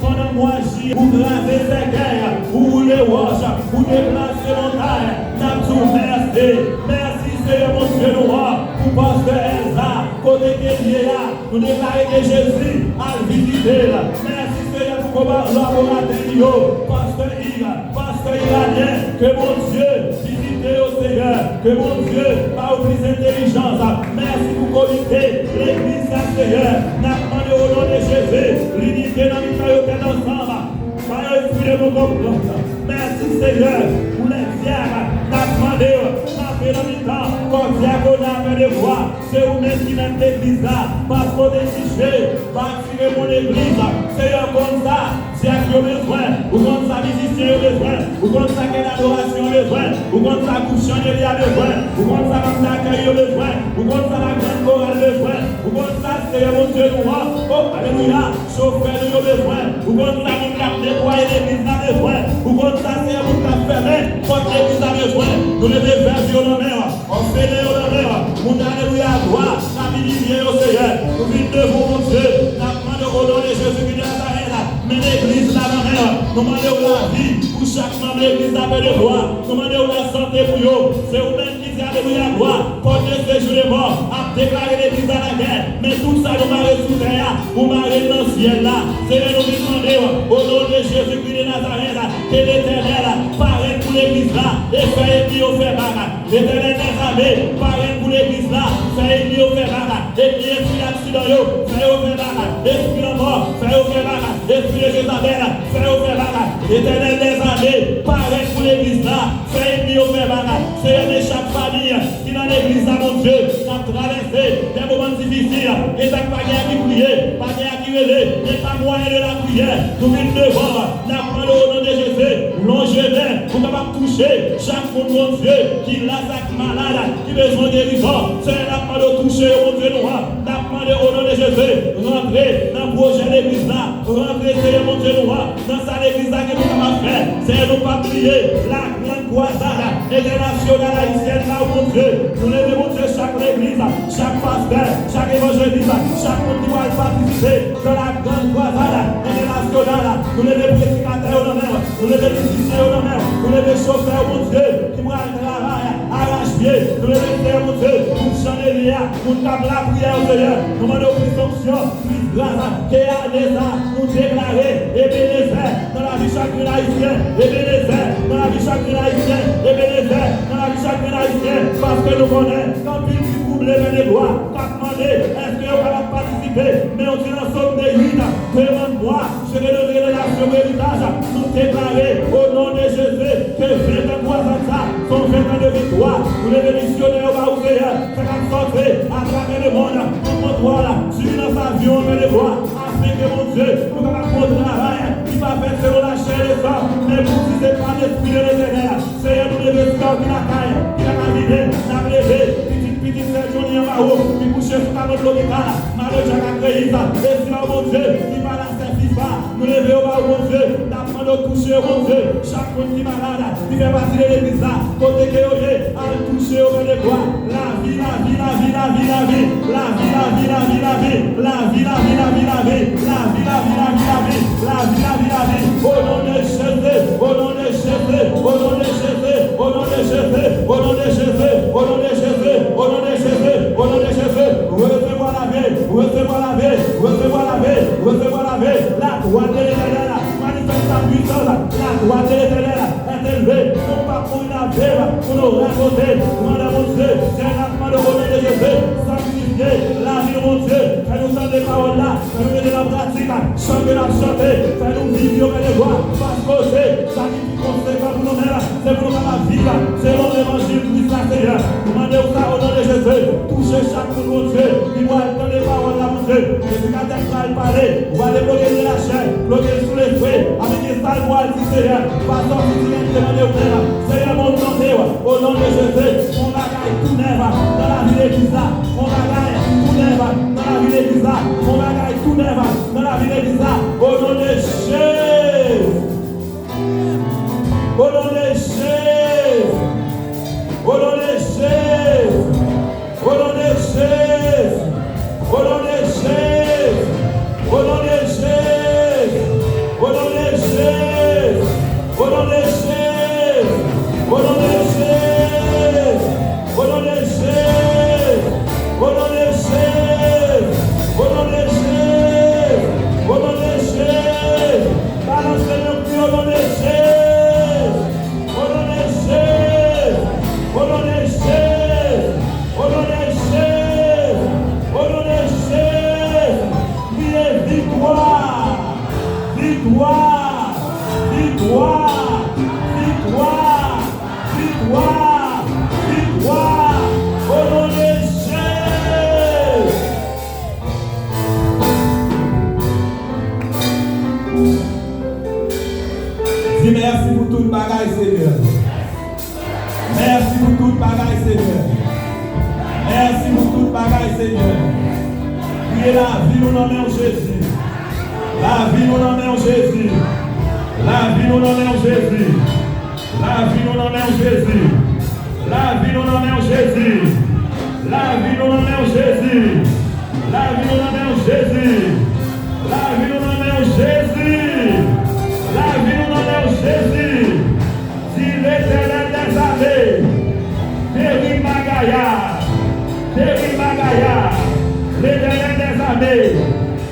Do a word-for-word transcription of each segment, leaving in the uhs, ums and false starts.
Pandan mwa jiyè, ou kraze sèkèy, ou woule wòch, ou deplase montay, n ap di w mèsi. Mèsi, Seyè Bondye nou an, pou pastè Elza, kote ke l ye a. Nou deklare ke Jezi al vizite l. Mèsi, Seyè, pou koba laboratè li yo, pastè Ig, pastè Iranyen, ke Bondye vizite yo, Seyè. Ke Bondye ba yo plis entèlijans. Mèsi pou komite legliz la, Seyè. N ap mande o non de Jezi, linite nan mitan yo tèt ansanm. Ba yo espri de bon konprann. Mèsi, Seyè, pou lè dyak. N ap mande yo, kanpe nan mitan kò dyak yo nan afè de vwa. Se ou menm ki mèt legliz la, paske w te di, Jezi, bati remon legliz la. Seyè, ou konn sa dyak yo bezwen, ou konn sa mizisyen yo bezwen, ou konn sa kè dadorasyon yo bezwen, ou konn sa gwoup chandeli a bezwen, ou konn sa manm dakèy yo bezwen, ou konn sa lagrann koral bezwen, ou konn sa, Seyè Bondye nou an, o, alelouya, chofè nou yo bezwen, ou konn sa moun k ap netwaye legliz la bezwen, ou konn sa, Seyè, moun k ap fèmen pòt legliz la bezwen. Nou leve vèv yo nan men w. Òfelen yo nan men w. Moun alelouya, glwa, k ap imilye yo, Seyè. Nou vin devan w, Bondye. N ap mande w, o non de Jezi ki de Nazarèt, men legliz la nan men w. Nou mande w lavi pou chak manm legliz la, Pè de glwa. Nou mande w lasante pou yo. Se ou menm ki di, alelouya, glwa. Pòt de sejou de mò ap deklare legliz la lagè. Men tout sa nou mare sou tè a, ou mare l nan syèl la. Seyè, nou vin mande w, o non de Jezikri de Nazarèt, ke Letènèl parèt pou legliz la e fè enmi yo fè bak. Letènèl dèzame, parèt pou legliz la, fè enmi yo fè bak. Enmi espri aksidan yo, fè yo fè bak. Espri lanmò, fè yo fè bak. Espri de Jezabèl, fè yo fè bak. Letènèl dèzame, parèt pou legliz la, fè enmi yo fè bak. Seyè, men chak fanmi ki nan legliz la, Bondye, k ap travèse de moman difisil, e sa k pa gen a ki priye, pa gen a ki rele, men pa mwayen de lapriyè, nou vin devan w, n ap mande w o non de Jezi, lonje men, pou w kapab touche chak moun, Bondye, ki la, sa k malad, ki bezwen gerizon. Seyè, n ap mande w touche yo, Bondye nou an. N ap mande w o non de Jezi, rantre nan pwojè legliz la, rantre, Seyè, Bondye nou an, nan sa legliz la gen pou kapab fè. Seyè, nou p ap bliye la Grande Croisade Internationale Haïtienne la, o Bondye. Nou leve, Bondye, chak legliz, chak pastè, chak evanjelis, chak moun ki pral patisipe nan la Grande Croisade Internationale. Nou leve predikatè yo nan men w. Nou leve mizisyen yo nan men w. Nou leve chofè yo, Bondye, ki pral travay arachpye. Nou leve, Seyè, Bondye, pou chandelier a, moun k ap lapriyè yo, Seyè. Nou mande w plis onksyon, plis gras. Ke ane sa, nou deklare Ebenezè nan lavi chak grenn Ayisyen. Ebenezè nan lavi chak grenn Ayisyen. Ebenezè nan lavi chak grenn Ayisyen. Paske nou konnen gen anpil ki twouble, men de glwa, k ap mande èske yo kapab patisipe. Men w di nan Sòm de uit, demann mwa, je te donnerai les nations pour héritage. Nou deklare, o non de Jezi, ke ventan Croisade sa, se yon ventan de viktwa. Nou leve misyonè yo ba ou, Seyè, sa k ap sòti atravè lemonn, pran kontwòl sivilans avyon an, men de glwa, afenke, Bondye, nou kapab fè yon travay ki pa fèt selon lachè e lesan, men pou di se pa Lespri de Letènèl. Seyè, nou leve sè w ki lakay, ki lakay vini, n ap leve pitit, pitit sè Johnny an ba ou, ki kouche sou tablo lopital, maladi ak kriz. E sè w, Bondye, ki pa la, sè Fifa, nou leve yo ba ou, Bondye, n ap mande w touche yo, Bondye. Chak moun ki malad, ki fè pati de legliz la, kote ke yo ye, al touche yo, men de glwa. Lavi, lavi, lavi, lavi, lavi. Lavi, lavi, lavi, lavi. Lavi, lavi, lavi, lavi. Lavi, lavi, lavi, lavi. Lavi, lavi, lavi. O non de Jezi, o non de Jezi, o non de Jezi, o non de Jezi, o non de Jezi, o non de Jezi, o non de Jezi, o non de Jezi. Resevwa lavi, resevwa lavi, resevwa lavi, resevwa lavi. La gloire de l'Éternel manifeste sa puissance. La gloire de l'Éternel est élevée. Nou p ap mouri, n ap viv pou nou rakonte grandè Bondye. Seyè, n ap mande w o non de Jezi, sanktifye lavi nou, Bondye. Fè nou tande pawòl la, fè nou mete l an pratik. Chan ke n ap chante, fè nou viv yo, men de glwa, paske w se sa ki pi konsekan pou nou menm, se pou nou kapab viv selon levanjil Kris la, Seyè. Nou mande w sa o non de Jezi. Touche chak moun, Bondye, ki pral tande pawòl la, Bondye. Predikatè k pral pale, ou pral debloke vye lachè, bloke l sou lespri, avèk sa l pral di, Seyè, pa sòti dirèk, te mande w menm. Seyè, bon, tande w, o non de Jezi, fè yon bagay tou nèf nan lavi legliz la. Fè yon bagay tou nèf nan lavi legliz la. Fè yon bagay tou nèf nan lavi legliz la. O non de Jezi. O non de Jezi. Di mèsi pou tout bagay, Senyè. Mèsi pou tout bagay, Senyè. Mèsi pou tout bagay, Senyè. Kriye lavi nou nan men w, Jezi. Lavi nou nan men w, Jezi. Lavi nou nan men w, Jezi. Lavi nou nan men w, Jezi. Lavi nou nan men w, Jezi. Lavi nou nan men w, Jezi. Lavi nou nan men w, Jezi. Lavi nou nan men w, Jezi. Lavi nou nan men w, Jezi. Di Letènèl dèzame, Kerim Magaya, Kerim Magaya, Letènèl dèzame,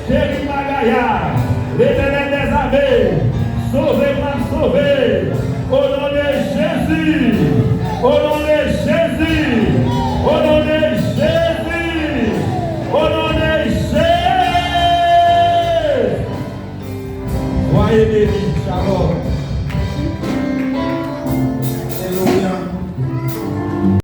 Kerim Magaya, Letènèl dèzame, sove m ap sove,